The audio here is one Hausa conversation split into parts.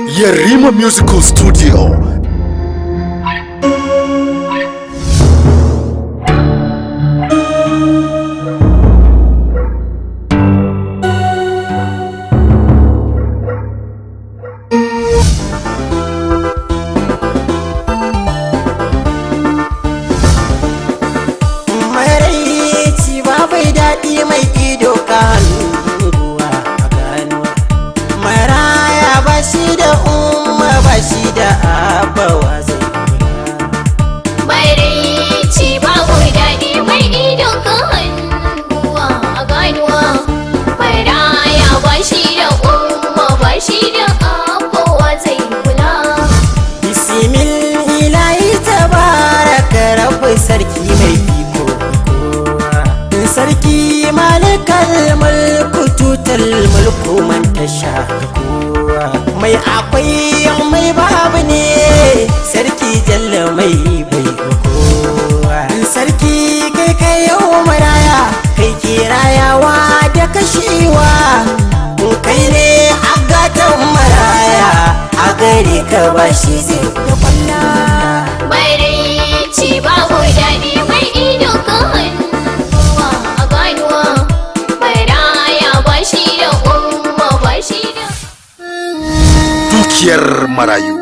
Yarima Musical Studio. Maraici babu daɗi mai ido ka hannuwa a ganuwa. Maraya ba shi da umma ba shi da abawa zai kula. Maraici babu daɗi mai ido ka hannuwa a ganuwa. Maraya ba shi da umma ba shi da abuwa zai kula. Bismillahi tabaraka rabbi sarki mai iko kowa. Sarki malikal mulku tutal mulku man tasha kowa. Mai akwai mai babu ne sarki jalla mai bai kowa. Sarki kai kai yau maraya kai kirayawa da kashewa. Kai ne a gatan maraya a gare ka ba shi zai da kwalla. Maraici babu daɗi mai ido ka hannuwa a ganuwa. Maraya ba shi da umma ba shi da Dukiyar marayu.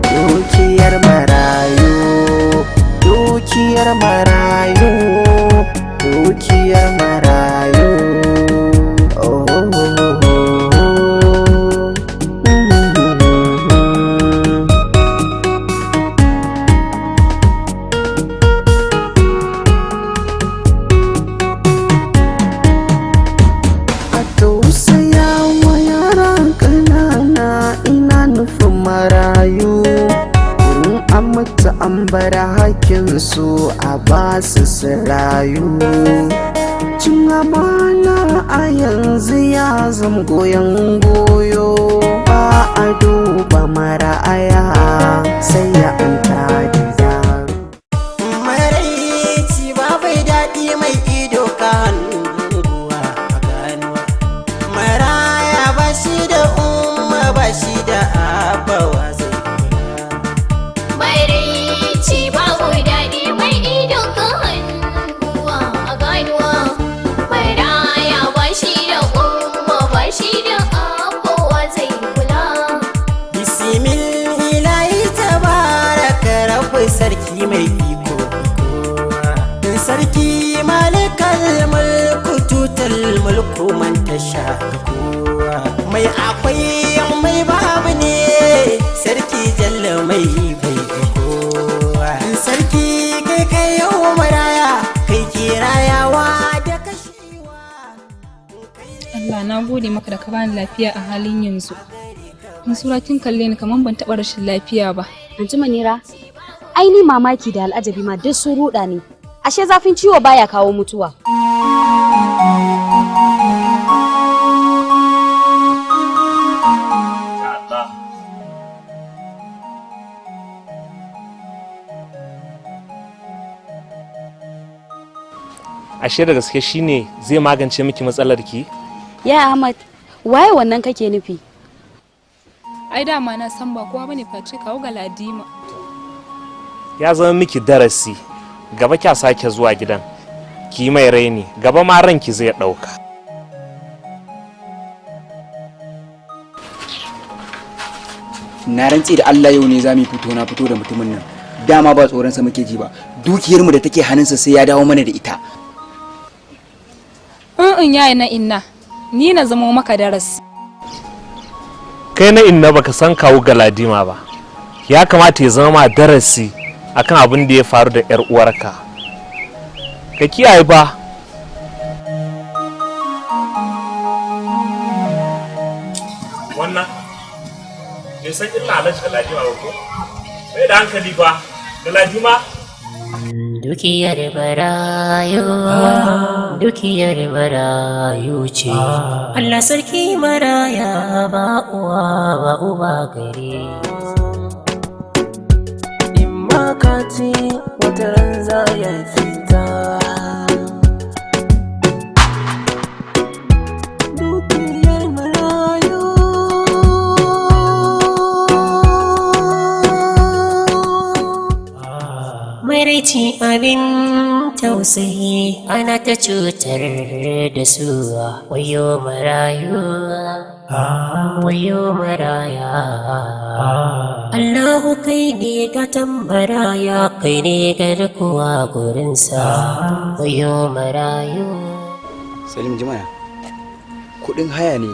Dukiyar marayu, dukiyar marayu, dukiyar marayu. Oh, oh, oh, oh. A tausaya wa yaran ƙanana ina nufin marayu. In an mutu an bar hakkinsu a basu su rayu. Cin amana a yanzu ya zama goyon goyo. Ba a duba maraya sai ya an tada yaro. Maraici babu daɗi mai ido ka hannuwa a ganuwa. Maraya ba shi da umma ba shi da abawa zai kula. Maraici babu daɗi mai ido ka hannuwa a ganuwa. Maraya ba shi da umma ba shi da abuwa zai kula. Bismillahi tabaraka rabbi sarki mai iko kowa. Sarki malikal mulku tutal mulku man tasha kowa. Mai akwai mai babu ne sarki jalla mai bai kowa. Sarki kai kai yau maraya kai kirayawa da kashewa. Allah na gode maka da ka bani lafiya a halin yanzu. Mansura kin kalle ni kaman ban taɓa rashin lafiya ba. Anti Manira, ai ni mamaki da al'ajabi ma duk sun ruɗa ni. Ashe zafin ciwo baya kawo mutuwa. Ashe da gaske shine zai magance miki matsalar ki? Ya Ahmad, waye wannan kake nufi? Ai dama na san ba kowa bane face kawo ga Ladima. Ya zama miki darasi, gaba kya sake zuwa gidan ki yi mai raini, gaba ma ranki zai ɗauka. Na rantse da Allah yau ne za mu fito na fito da mutumin nan. Dama ba tsoronsa muke ji ba, dukiyarmu da take hannunsa sai ya dawo mana da ita. In yayi na inna, ni na zamo maka darasi. Kai na inna baka san kawu Galadima ba, ya kamata ya zama ma darasi akan abin da ya faru da yar uwarka. Ka kiyaye ba. Wannan bai san illa alhaji Galadima ba ko? Bai da hankali ba Galadima. Dukiyar barayo, Dukiyar marayu ce. Allah sarki, maraya ba uwa ba uba gare. In ma ka ci, wata ran za ya fita. Dukiyar marayu. Maraici abin tausayi, ana ta cutar da su. Wayo marayu, wayo maraya. Allahu, kai ne gatan maraya, kai ne garkuwa gurinsa. Wayo marayu. Salim, jimana kuɗin haya ne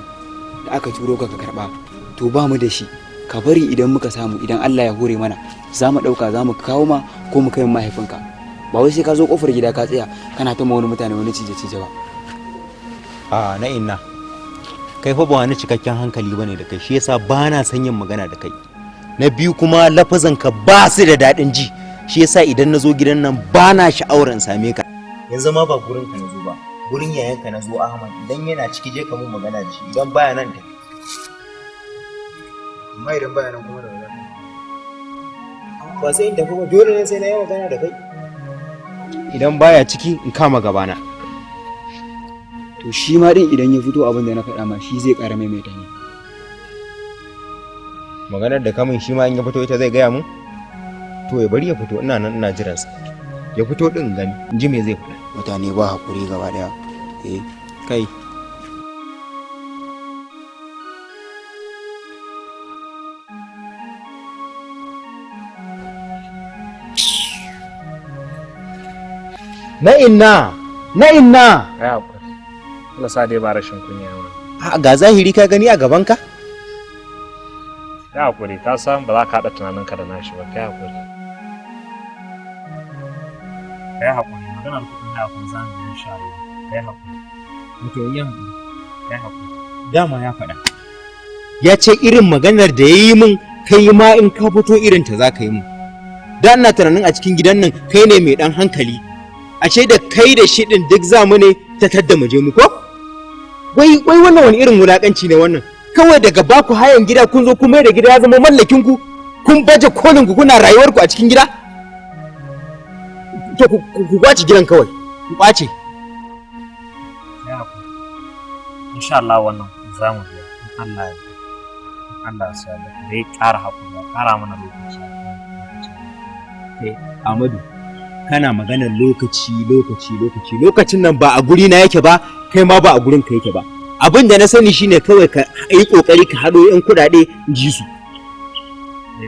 da aka turo ka ka karɓa, to ba mu da shi. Ka bari idan muka samu, idan Allah ya hore mana, za mu ɗauka, za mu kawo ma ko mu kai mahaifinka. Ba wai sai ka zo kofar gida ka tsaya kana ta ma wani mutane wani cije-cije ba. A na inna, kai fa ba wani cikakken hankali bane da kai, shi yasa ba na son yin magana da kai. Na biyu kuma, lafazan ka ba su da daɗin ji, shi yasa idan na zo gidan nan ba na sha'awar in same ka. Yanzu ma ba gurin ka na zo ba, gurin yayan ka na zo, Ahmad. Idan yana ciki, je ka mun magana da shi. Idan baya nan, tafi. Amma idan baya nan kuma da wani ba sai in tafi ba. Dole ne sai na yi magana da kai? Idan baya ciki, in kama gabana. To shi ma din idan ya fito, abin da na faɗa ma shi zai ƙara maimaita ne. Maganar da kamun, shi ma in ya fito ita zai gaya mun? To ya bari ya fito, ina nan ina jiransa ya fito din, gani in ji me zai faɗa. Mutane ba hakuri gaba daya. Eh. Kai. Na inna, na inna. Kai hakuri, Allah sa dai ba rashin kunya ba. A ga zahiri ka gani a gaban ka. Kai hakuri, ka san ba za ka haɗa tunaninka da nashi ba. Kai hakuri, kai hakuri. Maganar kuɗin da kuma za mu yi, insha Allah. Kai hakuri. Wato yan Kai hakuri. Dama ya faɗa, ya ce irin maganar da ya yi min, kai ma in ka fito irin ta za ka yi min. Da ina tunanin a cikin gidan nan kai ne mai ɗan hankali, ashe da kai da shi ɗin duk zamu ne ta tadda mu je mu ko. Wai wai, wannan wani irin wulakanci ne wannan? Kawai daga baku hayan gida, kun zo kun mai da gida ya zama mallakin ku, kun baje kolin ku, kuna rayuwar ku a cikin gida. To ku kwace gidan kawai, ku kwace. Kai hakuri, insha Allah wannan za mu biya in Allah ya in Allah ya sa da dai. Ƙara hakuri, ya ƙara mana lokaci. Kai Ahmadu, kana maganar lokaci, lokaci, lokaci. Lokacin nan ba a guri na yake ba, kai ma ba a gurin ka yake ba. Abin da na sani shine kawai ka yi kokari ka haɗo yan kuɗaɗe in ji su.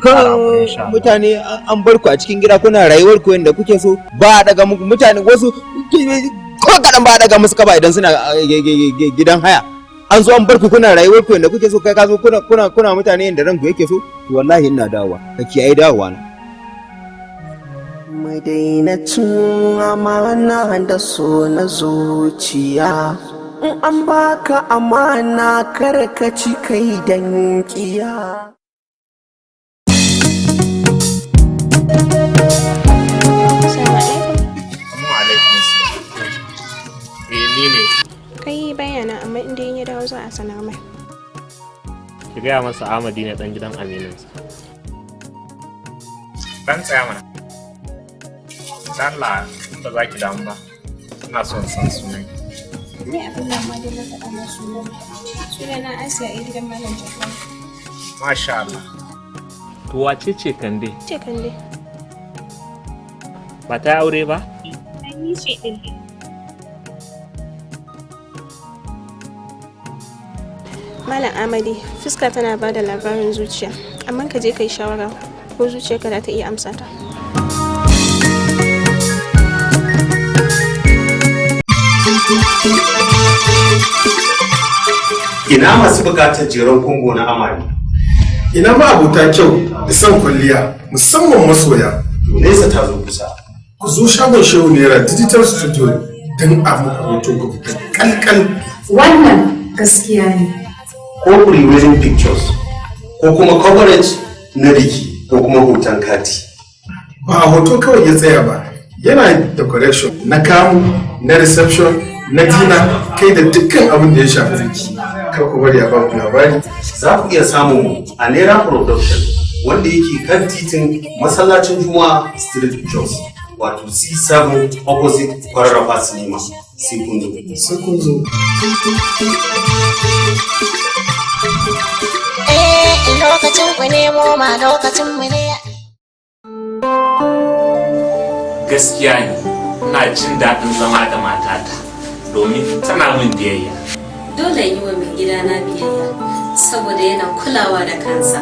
Ƙara hakuri, insha Allah. Mutane an bar ku a cikin gida kuna rayuwar ku yanda kuke so, ba a daga muku. Mutane wasu ko kaɗan ba a daga musu kaba idan suna gidan haya. An zo an bar ku kuna rayuwar ku yanda kuke so, kai ka zo kuna mutane yanda ranku yake so. To wallahi ina dawowa, ka kiyaye dawowa na. Mu daina cin amana da so na zuciya. In an baka amana, kar ka ci kai dan kiya. Amma alaikum assalam. Eh, ni ne. Kai bayana, amma inda ya dawo za a sanar mai. Ki gaya masa Ahmadi ne, dan gidan amininsa. Dan tsaya mana. Dan Allah, in ba za ki damu ba, ina son san sunan ki. Ni abin da ma dai na faɗa ma sunan. Sunana Asiya, a gidan Malam Jafar. Masha Allah. To wace ce Kande? Ce Kande. Ba ta yi aure ba? Ai ni ce ɗin. Malam Amadi, fuska tana ba da labarin zuciya, amma ka je ka yi shawara ko zuciyarka za ta iya amsa ta. Ina masu bukatar jeron kungo na amare? Ina ma abota kyau da son kwalliya, musamman masoya? Nesa ta zo kusa. Ku zo shagon Shehu Naira Digital Studio don a muku hoto ku fita kalkal. Wannan gaskiya ne. Ko pre-wedding pictures, ko kuma coverage na biki, ko kuma hoton kati. Ba a hoto kawai ya tsaya ba, yana decoration na kamu, na reception. Na dina kai da dukkan abin da ya shafi biki. Kar ku bari a ba ku labari. Za ku iya samun mu a Naira Production wanda yake kan titin masallacin Juma'a Street Jos, wato C7 opposite Kwararrafa Cinema. Sai kun zo. Sai kun zo. Eh, lokacin ku ne mu ma lokacin mu ne. Gaskiya ne, ina jin daɗin zama da matata domin tana min biyayya. Dole in yi wa mai gidana biyayya saboda yana kulawa da kansa.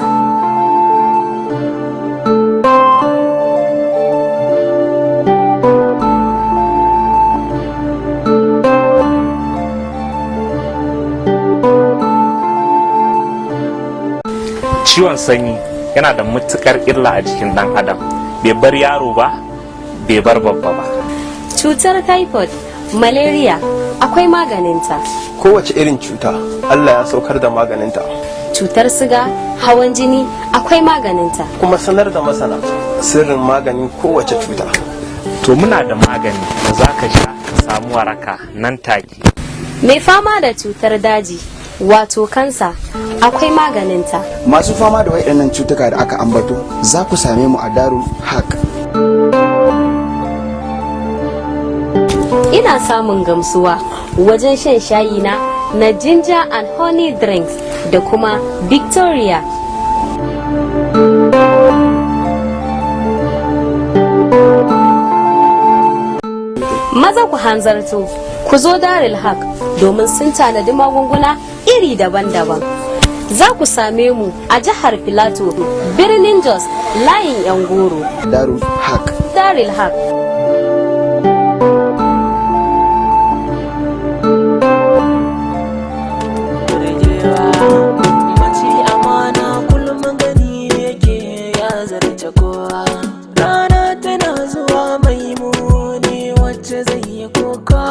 Ciwon sanyi yana da matukar illa a jikin ɗan adam. Bai bar yaro ba, bai bar babba ba. Cutar typhoid, malaria, akwai maganinta. Kowace irin cuta Allah ya saukar da maganinta. Cutar siga, hawan jini, akwai maganinta. Kuma sanar da masana sirrin maganin kowace cuta. To, muna da magani da za ka sha ka samu waraka nan take. Mai fama da cutar daji, wato kansa, akwai maganinta. Masu fama da waɗannan cutuka da aka ambato, za ku same mu a Darul Haq. Ina samun gamsuwa wajen shan shayi na na ginger and honey drinks da kuma Victoria. Maza ku hanzarto, ku zo Darul Haq domin sun tanadi magunguna iri daban-daban. Za ku same mu a jihar Filato, birnin Jos, layin 'yan goro. Darul Haq. Darul Haq. Mace amana kullum gani yake ya zarce kowa. Rana tana zuwa mai muni wacce zai yi kuka.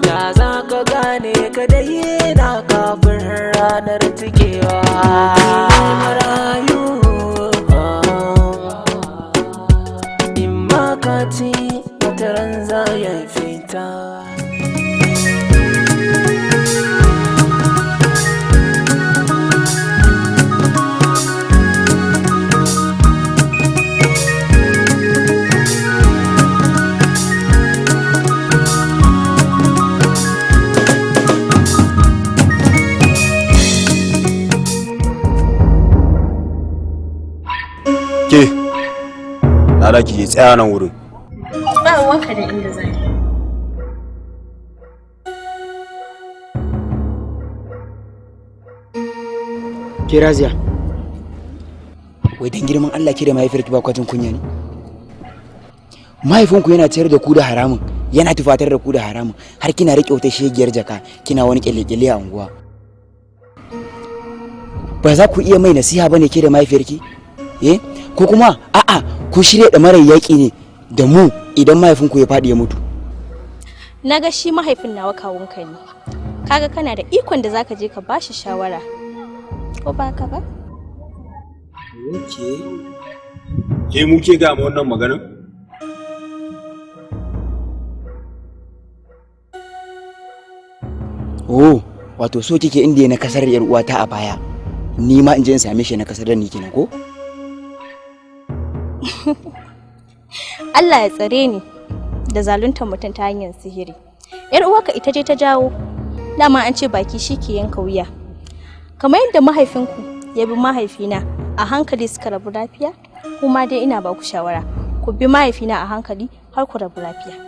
Da za ka gane ka daina kafin ranar cikewa. Marayu, in ma ka ci wata ran za ya fita. Ke, na da ki tsaya nan wurin. Ba ruwanka da inda zai. Ke Razia, wai dan girman Allah, ke da mahaifiyarki ba kwa jin kunya ne? Mahaifinku yana ciyar da ku da haramun, yana tufatar da ku da haramun, har kina riƙe wata shegiyar jaka kina wani kyale-kyale a unguwa. Ba za ku iya mai nasiha bane, ke da mahaifiyarki? Eh, ko kuma a'a, ku shirya da mara yaƙi ne da mu idan mahaifinku ya faɗi ya mutu? Na ga shi mahaifin nawa kawunka ne. Kaga kana da ikon da zaka je ka bashi shawara. Ko ba ka ba? Okay. Ke mu ke ga wannan maganar? Oh, wato so kike inda na kasar yar uwata a baya, ni ma in je in same shi na kasar da ni kenan, ko? Allah ya tsare ni da zaluntar mutum ta hanyar sihiri. Yar uwarka ita ce ta jawo. Dama an ce baki shi ke yanka wuya. Kamar yadda mahaifinku ya bi mahaifina a hankali suka rabu lafiya, kuma dai ina ba ku shawara, ku bi mahaifina a hankali har ku rabu lafiya.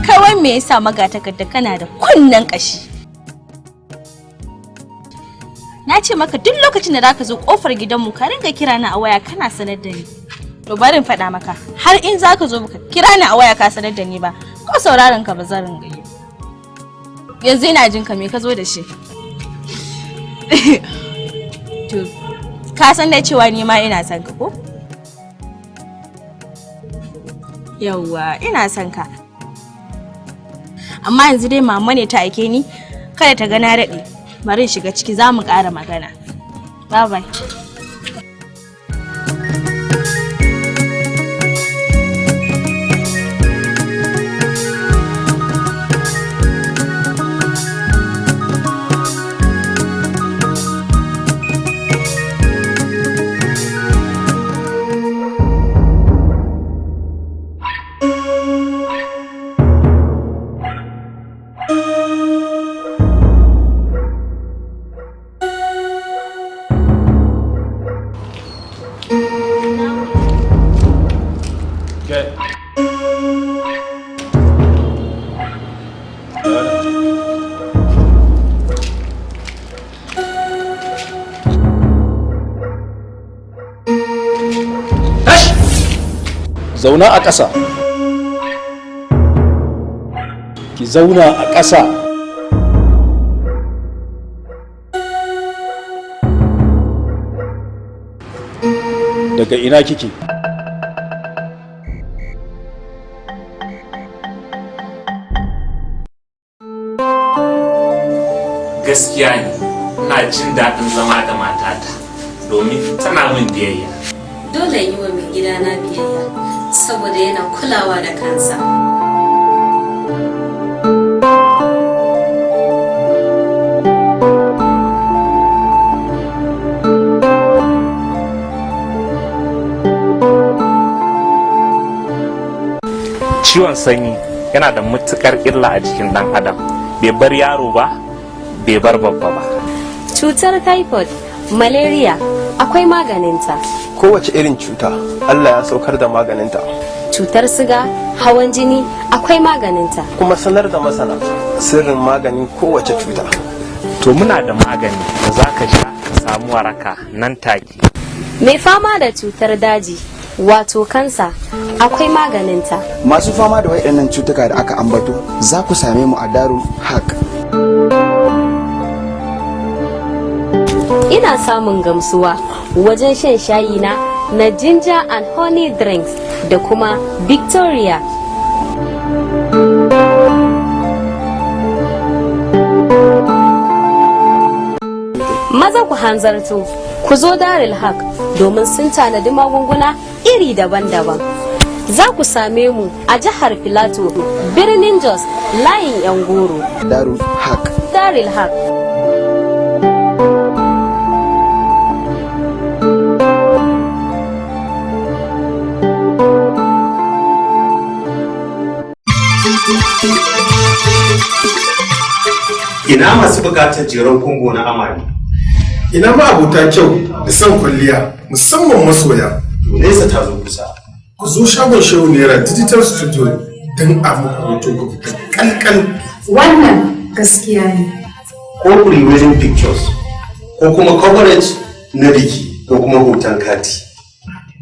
Kawai me yasa magatakarda kana da kunnen kashi? Na ce maka duk lokacin da zaka zo kofar gidanmu ka ringa kira ni a waya kana sanar da ni. To, bari in faɗa maka, har in zaka zo baka kira ni a waya ka sanar da ni ba, ko sauraron ka ba zan ringa yi. Yanzu ina jin ka, me ka zo da shi? To, Ka san da cewa ni ma ina son ka ko? Yawwa, ina son ka. Amma yanzu dai mama ne ta aike ni, kada ta ga na daɗe. Bari in shiga ciki za mu ƙara magana. Bye bye. Zauna a ƙasa. Ki zauna a ƙasa. Daga ina kike? Gaskiya ne, ina jin daɗin zama da matata domin tana min biyayya. Dole in yi wa mai gidana biyayya saboda yana kulawa da kansa. Ciwon sanyi yana da matukar illa a jikin ɗan adam. Bai bar yaro ba, bai bar babba ba. Cutar typhoid, malaria, akwai maganinta. Kowace irin cuta Allah ya saukar da maganinta. Cutar siga, hawan jini, akwai maganinta. Kuma sanar da masana sirrin maganin kowace cuta. To muna da magani da za ka sha ka samu waraka nan take. Mai fama da cutar daji, wato kansa, akwai maganinta. Masu fama da waɗannan cutuka da aka ambato za ku same mu a Darul Haq. Ina samun gamsuwa wajen shan shayi na na ginger and honey drinks da kuma Victoria. Maza ku hanzarto, ku zo Darul Haq domin sun tanadi magunguna iri daban-daban. Za ku same mu a jihar Filato, birnin Jos, layin 'yan goro. Darul Haq. Darul Haq. Ina masu bukatar jeron kungo na amare. Ina ma abota kyau da son kwalliya musamman masoya. Nesa ta zo kusa. Ku zo shagon Shehu Naira Digital Studio don a muku hoto ku fita kalkal. Wannan gaskiya ne. Ko pre-wedding pictures ko kuma coverage na biki ko kuma hoton kati.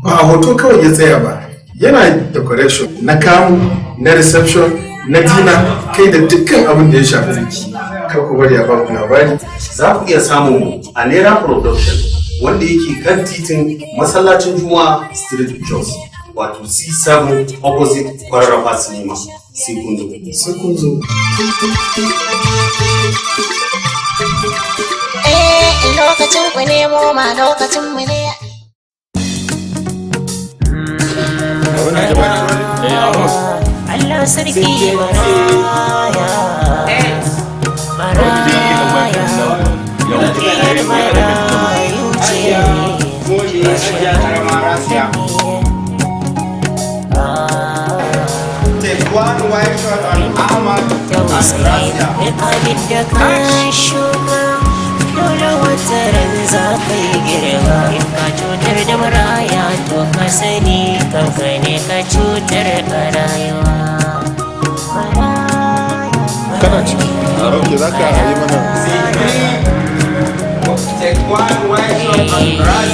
Ba a hoto kawai ya tsaya ba, yana decoration na kamu, na reception, na dina, kai da dukkan abin da ya shafi biki. Kar ku bari a baku labari. Za ku iya samun mu a Naira Production wanda yake kan titin masallacin Juma'a Street Jos wato C7 opposite Kwararrafa Cinema. Sai kun zo. Sai kun zo. Eh, lokacin ku ne mu ma lokacin mu ne. Allah sarki maraya, maraya, dukiyar marayu ce. Tausayi duk abin da ka shuka, dole wata ran za ka yi girma. In ka cutar da maraya to ka sani kanka ne ka cutar a rayuwa. Kana ciki. Ok, za ka yi mana.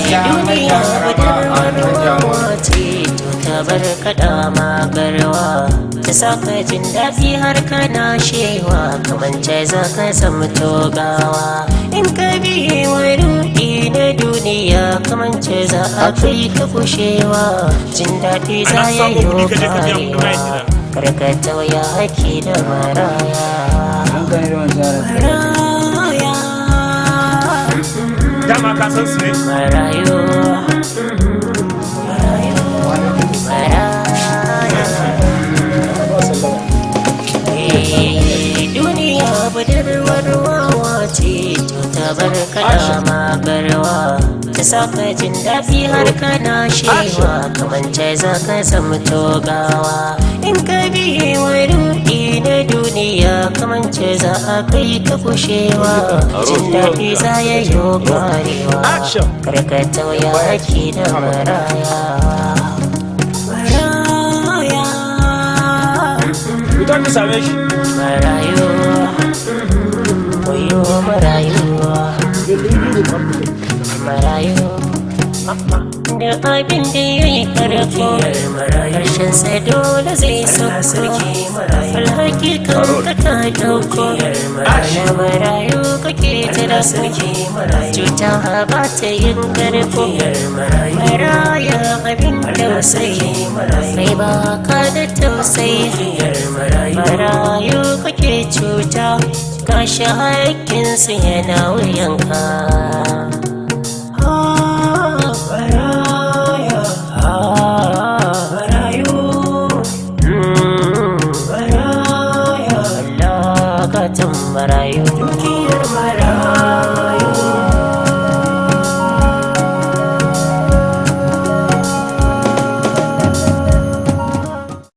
Duniya budurwar wawa ce, to ta bar kaɗa magarwa. Ta saka jin daɗi har kana shewa, kamance za ka zama togawa. In ka biye wa ruɗi na duniya, kamance za a kai ka kushewa. Jin daɗi za ya yi karewa, karka tauya haƙƙi da maraya. Maraya. Dama ka san su ne. Marayu. Marayu. Maraya. Eh, duniya budurwar wawa ce, ta bar kaɗa magarwa. Ta saka jin daɗi har kana shewa, kamance za ka zama togawa. In ka biye wa ruɗi na duniya, kamance za a kai ka kushewa. Jin daɗi za ya yi karewa, karka tauya haƙƙi da maraya. Maraya. Wutar ka same shi. Marayu. Wayo marayu. Marayu. Da abin da ya yi karko, karshen sa dole zai sauko. Alhaki kan ka ka dauko na marayu kake ta da cuta ba ta yin karko. Maraya abin tausayi, kai ba ka da tausayi. Marayu kake cuta, gashi haƙƙinsu yana wuyanka.